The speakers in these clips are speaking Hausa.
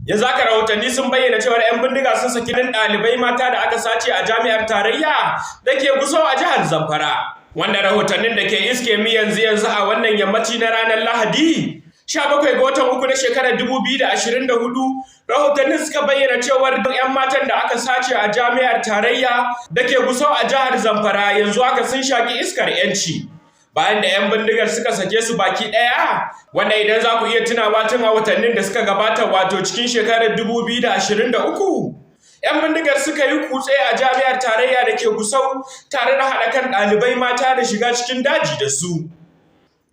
Yanzu haka rahotanni sun bayyana cewar 'yan bindiga sun saki ɗalibai mata da aka sace a jami'ar tarayya da ke Gusau a jihar Zamfara. Wanda rahotannin da ke iske mi yanzu yanzu a wannan yammaci na ranar Lahadi 17 ga watan uku na shekarar 2024, rahotannin suka bayyana cewar 'yan matan da aka sace a jami'ar tarayya da ke Gusau a jihar Zamfara yanzu haka sun shaki iskar 'yanci, bayan da 'yan bindigar suka sake su baki ɗaya. Wanda idan za ku iya tunawa, tun a watannin da suka gabata, wato cikin shekarar 2023, 'yan bindigar suka yi kutse a jami'ar tarayya da ke Gusau tare da haɗa kan ɗalibai mata da shiga cikin daji da su,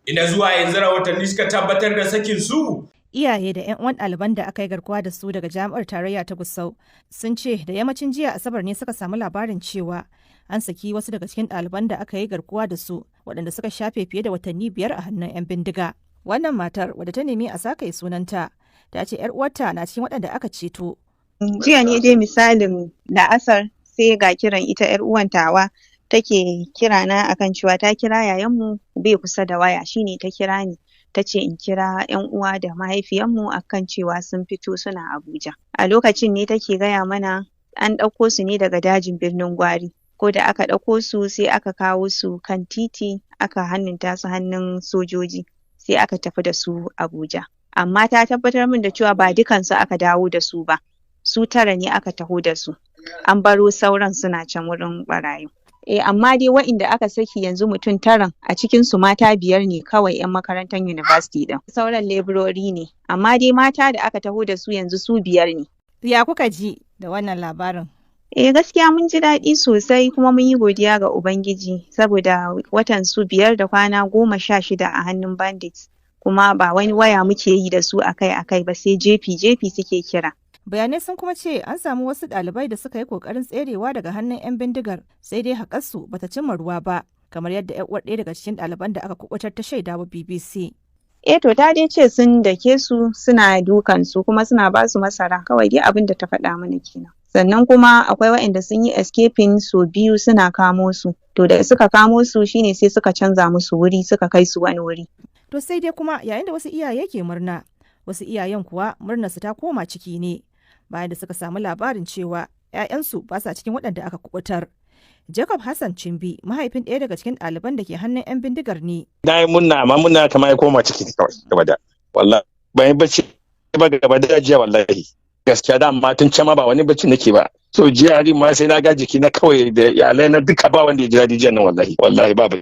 inda zuwa yanzu rahotanni suka tabbatar da sakin su. Iyaye da 'yan uwan ɗaliban da aka yi garkuwa da su daga jami'ar tarayya ta Gusau sun ce da yammacin jiya Asabar ne suka samu labarin cewa an saki wasu daga cikin ɗaliban da aka yi garkuwa da su, waɗanda suka shafe fiye da watanni 5 a hannun 'yan bindiga. Wannan matar, wadda ta nemi a sakaye sunanta, ta ce 'yar uwarta na cikin waɗanda aka ceto. Jiya ne dai misalin la'asar sai ga kiran ita 'yar uwan tawa take kira na akan cewa ta kira yayanmu bai kusa da waya, shine ta kira ni ta ce in kira 'yan uwa da mahaifiyanmu akan cewa sun fito suna Abuja. A lokacin ne take gaya mana an ɗauko su ne daga dajin Birnin Gwari. Ko da aka ɗauko su, sai aka kawo su kan titi, aka hannunta su hannun sojoji, sai aka tafi da su Abuja. Amma ta tabbatar min da cewa ba dukansu aka dawo da su ba. Su tara ne aka taho da su. An baro sauran suna can wurin ɓarayi. Eh, amma dai wa'inda aka saki yanzu mutum taran, a cikin su mata biyar ne kawai 'yan makarantar university din. Sauran leburori ne, amma dai mata da aka taho da su yanzu su biyar ne. Ya kuka ji da wannan labarin? Eh, gaskiya mun ji daɗi sosai, kuma mun yi godiya ga Ubangiji, saboda watan su 5 da kwana 16 a hannun bandits, kuma ba wani waya muke yi da su akai-akai ba, sai jefi-jefi suke kira. Bayanai sun kuma ce an samu wasu ɗalibai da suka yi ƙoƙarin tserewa daga hannun 'yan bindigar, sai dai haƙarsu bata cimma ruwa ba, kamar yadda 'yar uwar ɗaya daga cikin ɗaliban da aka kubutar ta shaida wa BBC. Eh to, ta dai ce sun dake su, suna dukan su, kuma suna ba su masara kawai dai, abin da ta faɗa mana kenan. Sannan kuma akwai waɗanda sun yi escaping so biyu, suna kamo su. To, da suka kamo su shine sai suka canza musu wuri, suka kai su wani wuri. To sai dai kuma yayin da wasu iyaye ke murna, wasu iyayen kuwa murnarsu ta koma ciki ne bayan da suka samu labarin cewa 'ya'yansu ba sa cikin waɗanda aka kubutar. Jacob Hassan Chimbi mahaifin ɗaya daga cikin ɗaliban da ke hannun 'yan bindigar ne. Na yi murna, amma murna kamar ya koma ciki kawai gaba da. Wallahi ban yi bacci ba gaba da jiya wallahi. Gaskiya da amma tun can ma ba wani bacci nake ba. So jiya ma sai na ga jiki na kawai da iyalai na duka ba wanda ya ji daɗi jiya nan, wallahi. Wallahi babu.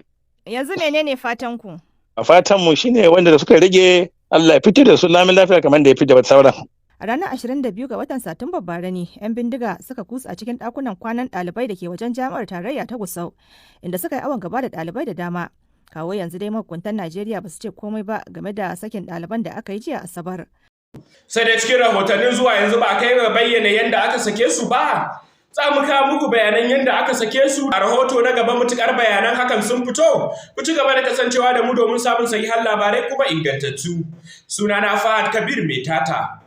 Yanzu menene fatan ku? A fatan mu shine wanda da suka rage, Allah ya fito da su lamin lafiya kamar da ya fito da sauran. A ranar 22 ga watan Satumba bara ne 'yan bindiga suka kutsa cikin ɗakunan kwanan ɗalibai da ke wajen jami'ar tarayya ta Gusau, inda suka yi awon gaba da ɗalibai da dama. Kawo yanzu dai mahukuntan Najeriya ba su ce komai ba game da sakin ɗaliban da aka yi jiya Asabar. Sai dai cikin rahotannin zuwa yanzu ba kai ga bayyana yadda aka sake su ba. Za mu kawo muku bayanan yadda aka sake su a rahoto na gaba mutukar bayanan hakan sun fito. Ku ci gaba da kasancewa da mu domin samun sahihan labarai kuma ingantattu. Sunana Fahad Kabir Mai Tata.